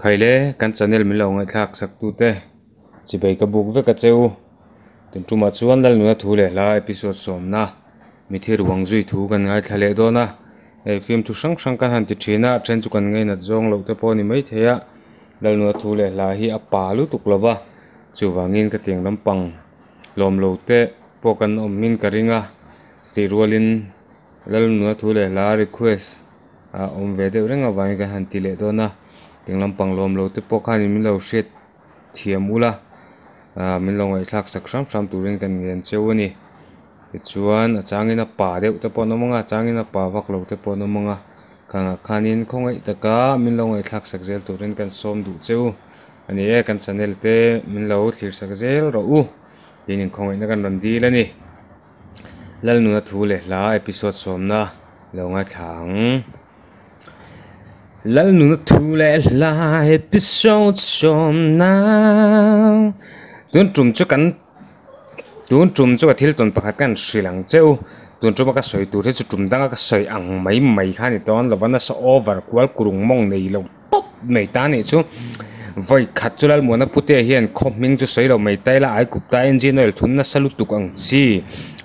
Khaile kan channel min lo ngaihthlak sak tute chibei ka buk vek a cheu. Tun tumah chuan Lalnuna thu leh hla episode sawmna mithi ruang zui thu kan ngaithla leh dawn a. Hei film thu hrang hrang kan han ti thin a, then chu kan ngainat zawng loh te pawh a ni maithei a. Lalnuna thu leh hla hi a pa lutuk lo va, chuvangin ka tiang lampang lawm lo te pawh kan awmin ka ring a. Chutih rualin Lalnuna thu leh hla request a awm ve deuh reng avangin kan han ti leh dawn a. Tiang lampang lawm lo te pawh khanin min lo hriat thiam ula, ah min lo ngaihthlak sak hram hram turin kan ngen cheu a ni. Tichuan a changin a pa deuh te pawh an awm ang a, a changin a pa vak lo te pawh an awm ang a. Khangah khanin khawngaih taka min lo ngaihthlak sak zel turin kan sawm duh cheu a ni e. Kan channel te min lo thlir sak zel rawh u tiin inkhawngaihna kan rawn dil a ni. Lalnuna thu leh hla episode sawmna lo ngaithla ang. Lalnuna thu leh hla episode sawmna tun tum chu kan tun tum chu ka thil tawn pakhat ka han hrilh ang che u. Tun tuma ka sawi tur hi chu tum danga ka sawi ang mai mai kha a ni tawn lova nasa over kual kurung mawng nei lo tawp mai ta nih chu. Vawi khat chu Lalmuana Putea hian khaw hming chu sawi lo mai ta ila Aikupta engine oil thun nasa lutuk ang chi.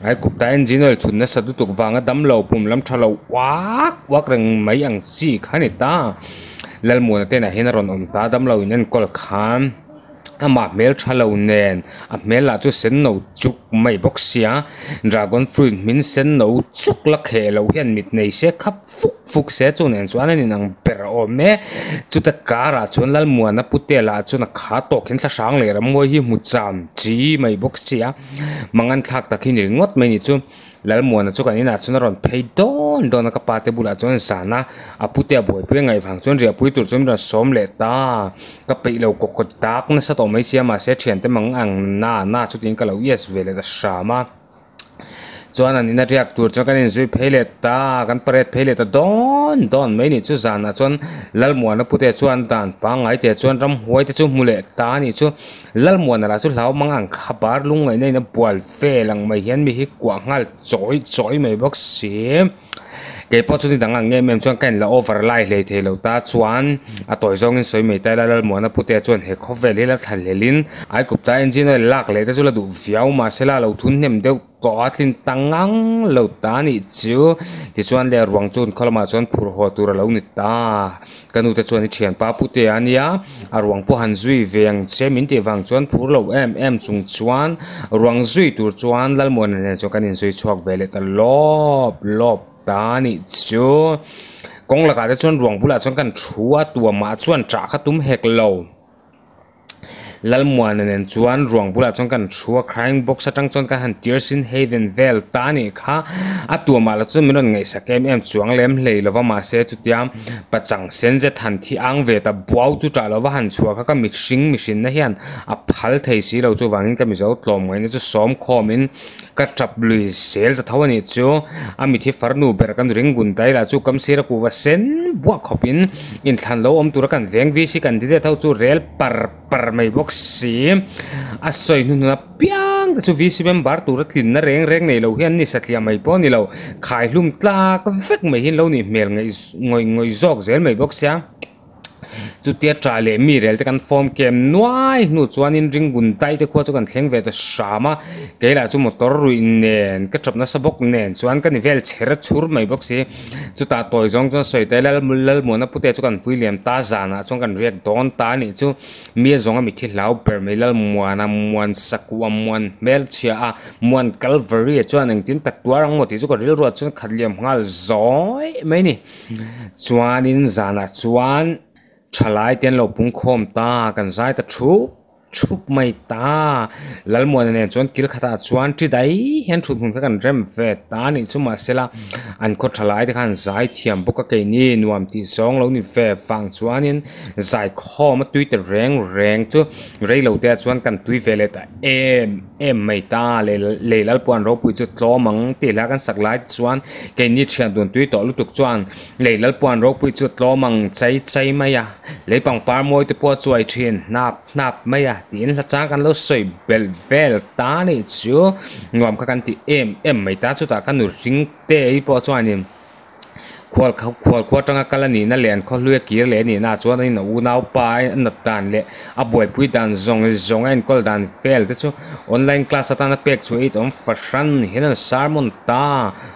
Aikupta engine oil thun nasa lutuk vanga damlo pum lam tha lo uak uak reng mai ang chi kha ni ta. Lalmuana te inah hian a rawn awm ta damlo in enkawl khan. Amah hmel tha lo nen a hmel lah chu sen no chuk mai bawk sia dragon fruit hmin sen no chuk la kheh loh hian mit nei se khap fuk fuk se chu nen chuan an inang ber awm e chuta karah chuan Lalmuana pute lah chuan a kha tawk hian thla hrang leh ramngawi hi hmu cham chi mai bawk sia mangan thlak tak hi ni ringawt mai ni chu. Lalmuana chu kan inah chuan a rawn phei dawn dawn a, ka pa te bulah chuan zan a, a pute a buaipui a ngaih vang chuan riahpui tur chuan min rawn sawm leh ta. Ka peih lo kawk kawt tak nasa tawh mai sia mahse thiante mang ang na na chutin ka lo yes ve leh ta hram a. Chuan an ina riak tur chuan kan inzui phei leh ta, kan parade phei leh ta dawn dawn mai nih chu zanah chuan Lalmuana pute chuan dan pangngai te chuan ramhuai te chu hmu leh ta a nih chu. Lalmuana lah chu hlau mang ang kha bar lungngaihna in a bual vel ang mai hian mi hi kuah nghal chawi chawi mai bawk si. Kei pawh chu ni dang ang em em chuan ka inla over lai hlei thei lo ta chuan a tawi zawngin sawi mai ta ila Lalmuana Putea chuan he khawvel hi la thla hlelin Aikupta engine oil lak leh te chu la duh viau mahse la lo thun hnem deuh tawh a tlin ta ngang lo ta a nih chu. Tichuan le ruang chu khaw lamah chuan phur haw tur a lo ni ta. Ka nu te chuan i thianpa Putea a nia, a ruang pawh han zui ve ang che min tih vang chuan phur lo em em chung chuan ruang zui tur chuan Lalmuana nen chuan kan inzui chhuak ve leh ta lawp lawp ta a nih chu. Kawng lakah te chuan ruang bulah chuan kan thu a, tuamah chuan ṭah kha tum hek lo. Lalmuana nen chuan ruang bulah chuan kan thu a crying box atang chuan kan han tears in heaven vel ta a nih kha a tuamah lah chuan min rawn ngaihsak em em chuang lem hlei lova mahse chutia pachang sen zet han thi ang ve ta buau chu tah lova han chhuah kha ka mihring mihrinna hian a phal thei si lo chuvangin ka mizo tlawm ngaihna chu sawm khawmin ka tap lui zel ta tho a nih chu a mithi farnu ber kan ring gun dai lah chu kam sira kuhva sen buah khawpin inthlan lo awm tura kan veng VC candidate ho chu rel par par mai bawk si a sawi hnuhnun apiang te chu VC member tura tlinna reng reng nei lo hian ni satliah mai pawh a ni lo khaihlum tlak vek mai hi an lo nih hmel ngaih ngawih ngawih zawk zel mai bawk sia. Chutia tah leh mi rel te kan form kem nuai hnu chuanin ringun dai te khua chu kan thleng ve ta hram a kei lah chu motor ruih nen ka tap nasa bawk nen chuan ka ni vel chher chhur mai bawk si chutah tawi zawng chuan sawi ta ila Lalmuana pute chu kan vui liam ta zanah chuan kan riak dawn ta a nih chu mi a zawnga mitthi hlau ber mai Lalmuana muan sakua muan hmelchhia a muan Calvary ah chuan engtin tak tuar ang maw tih chu ka rilruah chuan khat liam nghal zawi mai a ni. Chuanin zanah chuan thalai te an lo pung khawm ta kan zai ta thup thup mai ta Lalmuana nen chuan kil khatah chuan ṭi dai hian thut hmun kha kan rem ve ta a nih chu mahsela an khaw thalai te khan zai thiam bawk a keini nuam tih zawng lo ni ve vang chuanin zai khawm a tui ta reng reng chu reilo te ah chuan kan tui ve leh ta em em mai ta lei lei lalpuan ropui chu tlawm ang tih hla kan sak lai te chuan keini thian dun tui tawh lutuk chuan lei lalpuan ropui chu tlawm ang chai chai mai a lei pangpar mawi te pawh a chuai thin hnap hnap mai a tiin hla chang kan lo sawi belh vel ta a nih chu nuam kha kan ti em em mai ta chutah ka nu ring te hi pawh chuanin. Khual khual khua atanga kal a nihna leh an khaw hlui a kir leh a nihna ah chuan a unaupa a nat dan leh a buaipui dan zawng zawng a enkawl dan vel te chu online class atana pek chhuah it awm fahran hian an sermon ta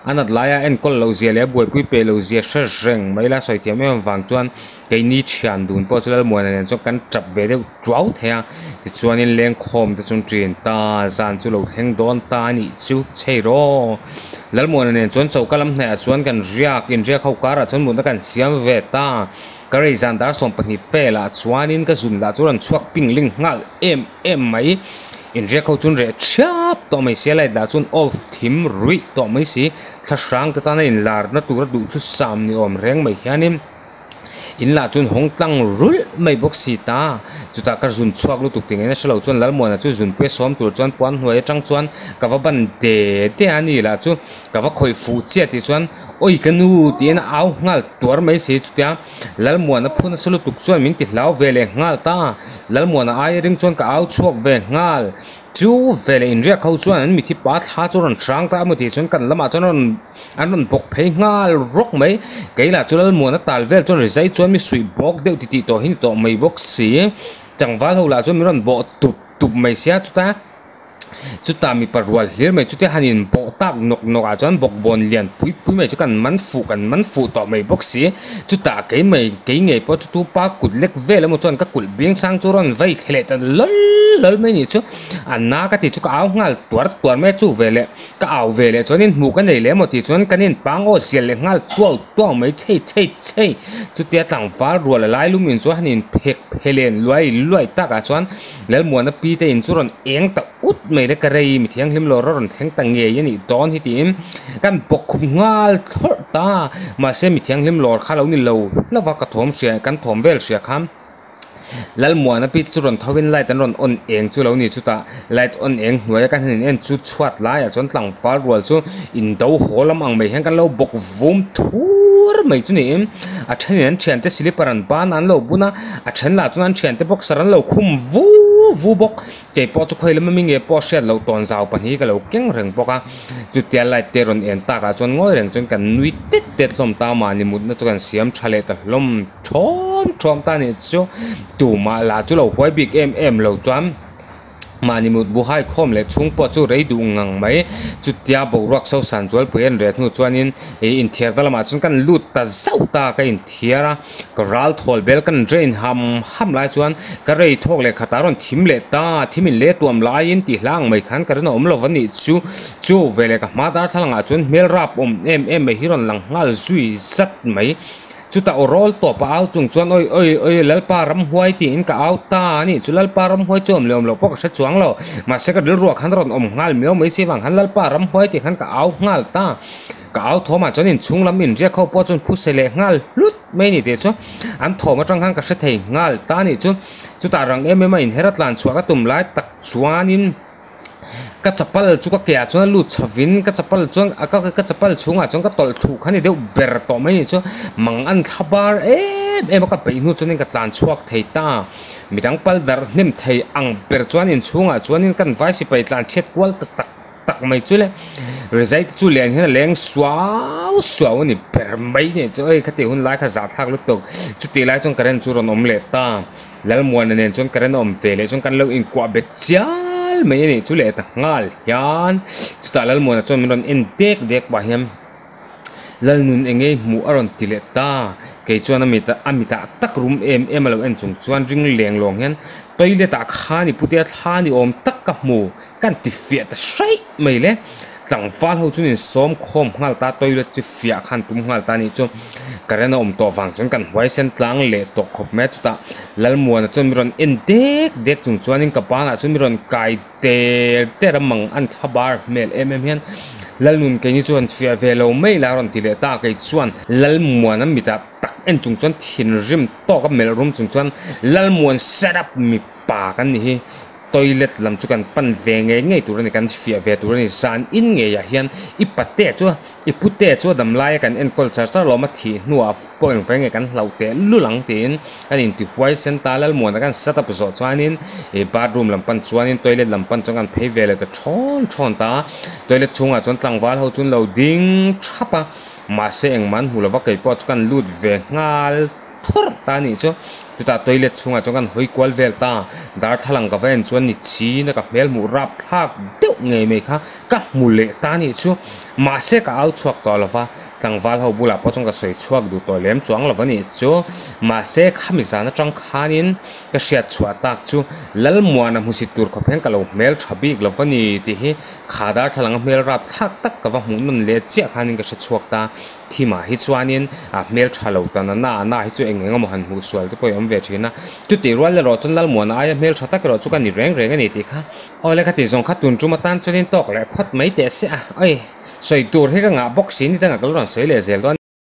a nat laia enkawl loh zia leh a buaipui peh loh zia hre reng mai ila sawi thiam em avang chuan keini thian dun pawh chu Lalmuana nen chuan kan tap ve deuh tuau thei a tichuanin lengkhawm te chu an ṭin ta zan chu lo thleng dawn ta a nih chu chei rawh Lalmuana nen chuan choka lam hnaihah chuan kan riak inriak ho karah chuan mutna kan siam ve ta ka rei zan dar 20 velah chuanin ka zun lah chu rawn chhuak ping ling nghal em em mai inriak ho chuan reh ṭhiap tawh mai sia light lah chuan off thim ruih tawh mai si thla hrang te tana inlarna tura duhthusam ni awm reng mai hianin. In lah chuan hawng tlang rulh mai bawk si ta. Chutah ka zun chhuak lutuk tih ngaihna hrelo chuan Lalmuana chu zunpuia sawm tur chuan puan hnuai atang chuan ka va ban de de a ni lah chu ka va khawih fuh chiah tih chuan awi ka nu tiin a au nghal tuar mai si chutia Lalmuana phu nasa lutuk chuan min ti hlau ve leh nghal ta. Lalmuana aia ring chuan ka au chhuak ve nghal. Chu veleh inriak ho chuan an mithi pa thla chu rawn hrang ta emaw tih chuan kan lamah chuan rawn an rawn bawk phei nghal rawk mai. Kei lah chu Lalmuana tal vel chuan rizai chuan mi suih bawk deuh titih tawh hi ni tawh mai bawk si. Tlangval ho lah chuan min rawn bawh tup tup mai sia chuta chutah mipa rual hlir mai chutia han in bawh tak nawk nawk ah chuan bawkbawn lian pui pui mai chu kan man fuh kan man fuh tawh mai bawk si. Chutah kei mai kei ngei pawh chu tupa kut lek vel emaw chuan ka kulh biang sang chu rawn vei thle leh ta lawl lawl mai nih chu a na ka tih chu ka au nghal tuar tuar mai a chu ve leh ka au ve leh chuanin hmuh ka nei leh emaw tih chuan kan in pang aw zial leh nghal tuau tuau mai chhei chhei chhei chutia tlangval rual a lai lum in chuan han in phek phe len luai luai takah chuan Lalmuana pi te in chu rawn eng ta ut mai le ka rei mi thianghlim lawr a rawn thleng ta ngei a nih dawn hi tiin kan bawk khup nghal thlawrh ta mahse mi thianghlim lawr kha lo ni lo hlauh a ka thawm hria kan thawm vel hria kha Lalmuana pi te chu rawn tho in light an rawn on eng chu lo ni chutah light on eng hnuaia kan han in en chu chhuat laiah chuan tlangval rual chu in do haw lam ang mai hian kan lo bawk vum thur mai chu niin a thenin an thiante slipper an ban a an lo bun a a then lah chuan an thiante boxer an lo khum vu vu bawk. Kei pawh chu khawi lama mi nge pawh hriat loh tawn zau pahnih ka lo keng reng bawk a, chutia light te rawn en takah chuan ngawi reng chuan kan nui tet tet hlawm ta mahni mutna chu kan siam tha leh ta hlawm ṭhawm ṭhawm ta nih chu tumah lah chu lo huai bik em em lo chuan mahni mut bu hai khawm leh chhung pawh chu rei duh ngang mai chutia boruak sosan zualpui an reh hnu chuanin ih inthiar ta lamah chuan kan lut ta zauh ta ka inthiar a. Ka ral thawl bel kan drain ham ham lai chuan ka rei thawk leh khatah rawn thim leh ta, thim in leh tuam laiin tih hlang mai khan ka rinawm lo va nih chu. Chu veleh ka hma darthlalangah chuan hmel rap awm em em mai hi rawn lang nghal zui zat mai. Chutah aw rawl tawp a au chung chuan awi awi awi Lalpa ramhuai tiin ka au ta a nih chu Lalpa ramhuai chu awm leh awm loh pawh ka hre chuang lo. Mahse ka rilruah khan rawn awm nghal miau mai si vang khan Lalpa ramhuai tih khan ka au nghal ta. Ka au thawmah chuan inchhung lam inriak ho pawh chuan phuse leh nghal hlut mai a ni tih chu an thawm atang khan ka hre thei nghal ta a nih chu. Chutah rang em em a inher a tlan chhuah ka tum lai tak chuanin ka chapal chu ka ke ah chuan a lut chhovin ka chapal chuan ka chapal chhungah chuan ka tawlh thluh kha a ni deuh ber tawh mai a nih chu. Mang an thla bar em em a ka peih hnu chuanin ka tlan chhuak thei ta. Midang pal darh hnem thei ang ber chuan inchhungah chuanin kan vai sipai tlan chhiat kual ta tak. tak mai chu le rizai te chu lian hian a leng suau suau a ni ber mai nih chu hei khati hun lai kha zahthlak lutuk chutih lai chuan current chu rawn awm leh ta Lalmuana nen chuan current a awm ve leh chuan kan lo inkuah bet chial mai a nih chu leh ta nghal hian chutah Lalmuana chuan min rawn en dek dek pah hian. Lalnun eng ngei hmuh a rawn ti leh ta. Kei chuan a mit a mitah tak rum em em a lo en chung chuan ring leng lawng hian toilet ah khan i putea thla ni awm tak ka hmu kan ti fiah ta hraih mai le. Tlangval ho chuan insawm khawm nghal ta toilet chu fiah khan tum nghal ta anih chu. Current a awm tawh vang chuan kan huaisen tlang leh tawh khawp mai a chutah Lalmuana chuan mi rawn en dek dek chung chuanin ka banah chuan mi rawn kai ter ter a mang an thla bar hmel em em hian Lalnun keini chuan fiah ve lo mai la rawn ti leh ta kei chuan Lalmuana mitah tak en chung chuan thinrim tawk a melh rum chung chuan Lalmuan set up mipa kan ni hi toilet lam chu kan pan ve ngei ngei tur a ni kan fiah ve tur a ni zan in ngeiah hian i pate chu I pute chu a dam laia kan enkawl char char lawm a thih hnuah pawh engvai nge kan hlauh teh lul ang tiin kan inti huai sen ta Lalmuana kan set up zawh chuanin ih bathroom lam pan chuanin toilet lam pan chuan kan phei ve leh ta thawn thawn ta a, toilet chhungah chuan tlangval ho chu an lo ding thap a. Mahse engmah an hmu lova keipawh chu kan lut ve nghal thawrh ta a nih chu. Chutah toilet chhungah chuan kan hawi kual vel ta. Darthlalang ka va en chuan ni chin a ka hmel hmuh rap thlak deuh ngei mai kha ka hmu leh ta a nih chu. Mahse ka au chhuak tawh lova, tlangval ho bulah pawh chuan ka sawi chhuak duh tawh lem chuang lo a nih chu. Mahse khami zan atang khanin ka hriat chhuah tak chu Lalmuana hmusit tur khawp hian ka lo hmel tha bik lo va ni tih hi kha darthlalang a hmel rap thlak tak ka va hmuh nawn leh chiah khanin ka hre chhuak ta. Thimah hi chuanin a hmel tha lo tan a na a na hi chu eng eng emaw han hmuh sual te pawh hi a awm ve thin a. Chutih rual erawh chuan Lalmuana aia hmel tha tak erawh chu ka ni reng reng a ni tih kha. Awle ka tih zawng kha tun tum atan chuanin tawk leh phawt mai teh se a. Oi, sawi tur hi ka ngah bawk si ni dangah ka lo rawn sawi leh zel dawn.